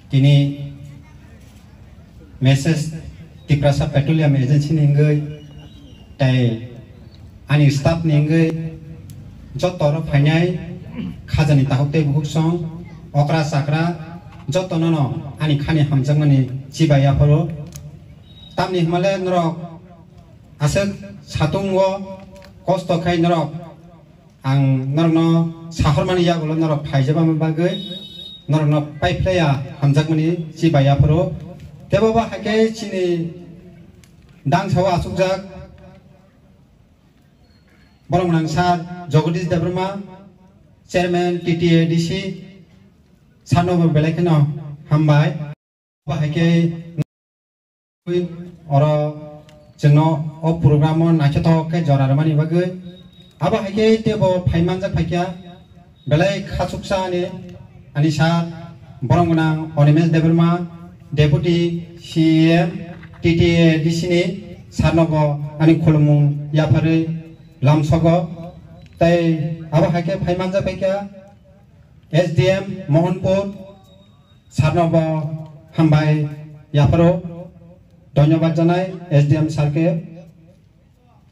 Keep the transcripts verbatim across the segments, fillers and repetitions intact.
Tini message Tiprasa Petroleum Agency ni wngwi tei ani staff ni wngwi joto oro phainai khajani takhuk tei bukhuk song okra chakra joto no no ani khani hamjakmani chibai yapharo. Tamni hwnmale norok aswk satung o kosto khai norok ang norokno sahormani yagulo norok phaijabani bagwi norokno paiphlaiya hamjakmani chibai yapharo. Tebo bo haikhe chini dangsao achukjak borok gwnang sir Jagadish Debbarma, chairman T T A D C, sir no bo belai kheno hambai. Abo hai khe oro chwngno o program o naithothok khe jora rwmani bagwi. Abo hai khe teibo phai manjak phaikha belai khachuksa ani, ani sir borok gwnang Animesh Debbarma, Deputy C E M T T A D C ni sir no bo ani khulumung yapharwi lamsogo. Tei abo hai khe phai manjak phaikha S D M Mohanpur, sir no bo hambai yapharo, dhonyobad janai S D M sir khe.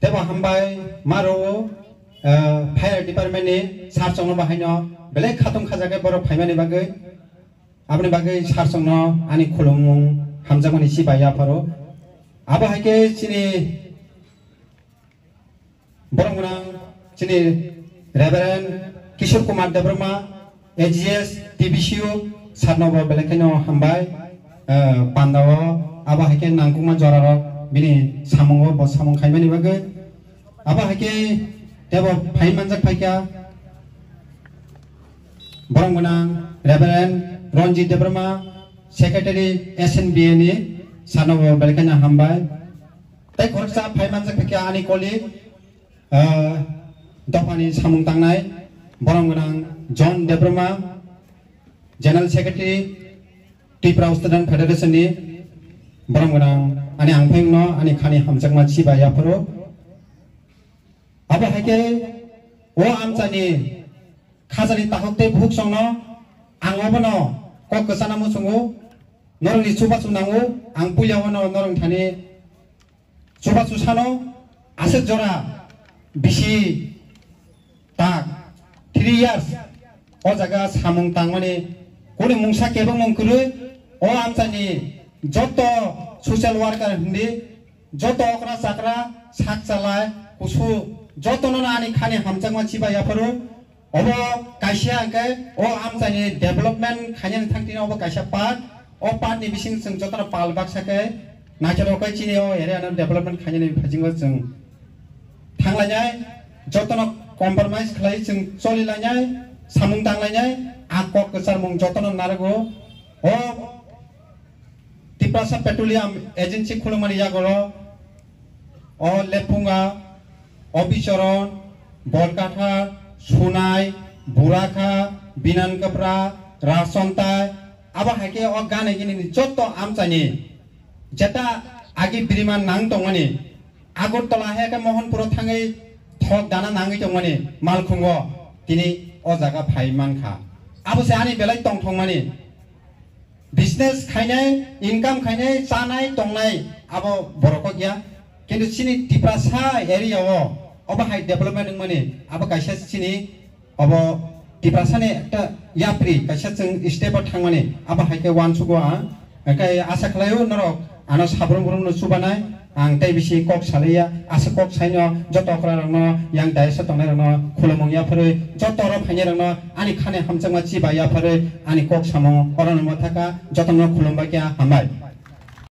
Teibo hambai maro, ah, fire department ni sir chwngno bo haino belai khatung khajakhe borok phaimani bagwi. Aboni bagwi sir chwngno ani khulumung hamjakmani chibai yapharo. Abo hai khe chini borok gwnang chini Reverend Kishore Kumar Debbarma, A G S, T B C U, sir no bo belai kheno hambai, eh, panda o abo hai khe nangkukma jora rok bini samung o bo samung khaimani bagwi. Abo hai khe teibo phai manjak phaikha borok gwnang Reverend Ranjit Debbarma, Secretary S N B A ni, sir no bo belai kheno hambai. Tei khoroksa phai manjak phaikha ani colleague, ah, dophani samung tangnai, borok gwnang John Debbarma, General Secretary, Tripura Student Federation ni, borok gwnang ani angpheng no ani khani hamjakma chibai yapharo. Abo hai khe o amchaini khajani takhuk tei bukhuk songno ang obono kok kwchana muchungo, norokni chubachu nango, ang puila o norokni thani chubachu sano aswk jora bisi tak three years o jaga samung tangmani kuni mungsa kebengmung kwrwi o amchaini joto social worker hindi joto okra chakra sak chalai kusu jotono ani khani hamjakma chibai yapharo. Obo kaisa hwnkhe o amchaini development khainani thangtini obo kaisa part. O part ni bising chwng jotono pal baksa khe naithok khe chini o area no development khainani bisingo chwng thanglainai, jotono compromise khlai chwng cholilainai, samung tanglainai, a kok kwcharmung jotono narwgo. O Tiprasa Petroleum Agency khulumani yagoro o Lephunga, Obichoron, Bolkatha, Sunai, Burakha, Binan Kapra, Rasontai, abo hai khe o gana gini ni joto amchaini jeta agi birima nang tongmani, Agartala hai khe Mohanpuro thangwi thok dana nangwi tongmani malkhungo tini o jaga phai mankha. Abo se ani belai tongthokmani. Business khainai, income khainai, chanai, tongnai, abo borok kok ya. Kintu chini Tiprasa area o, obo hai development wngmani, abo kaisa chini, obo Tiprasa ni ekta yapri, kaisa chwng step o thangmani, abo hai khe uansukgo ang. Hwnkhe asa khlaio norok ano sabrum brum no chubanai. Ang tei bisi kok salaiya, aswk kok saino joto okra rokno, yang dayasa tongnai rokno khulumung yapharwi, joto oro phainai rokno ani khani hamjakma chibai yapharwi ani kok samung orono ma thaka, jotono khulumbai khe hambai.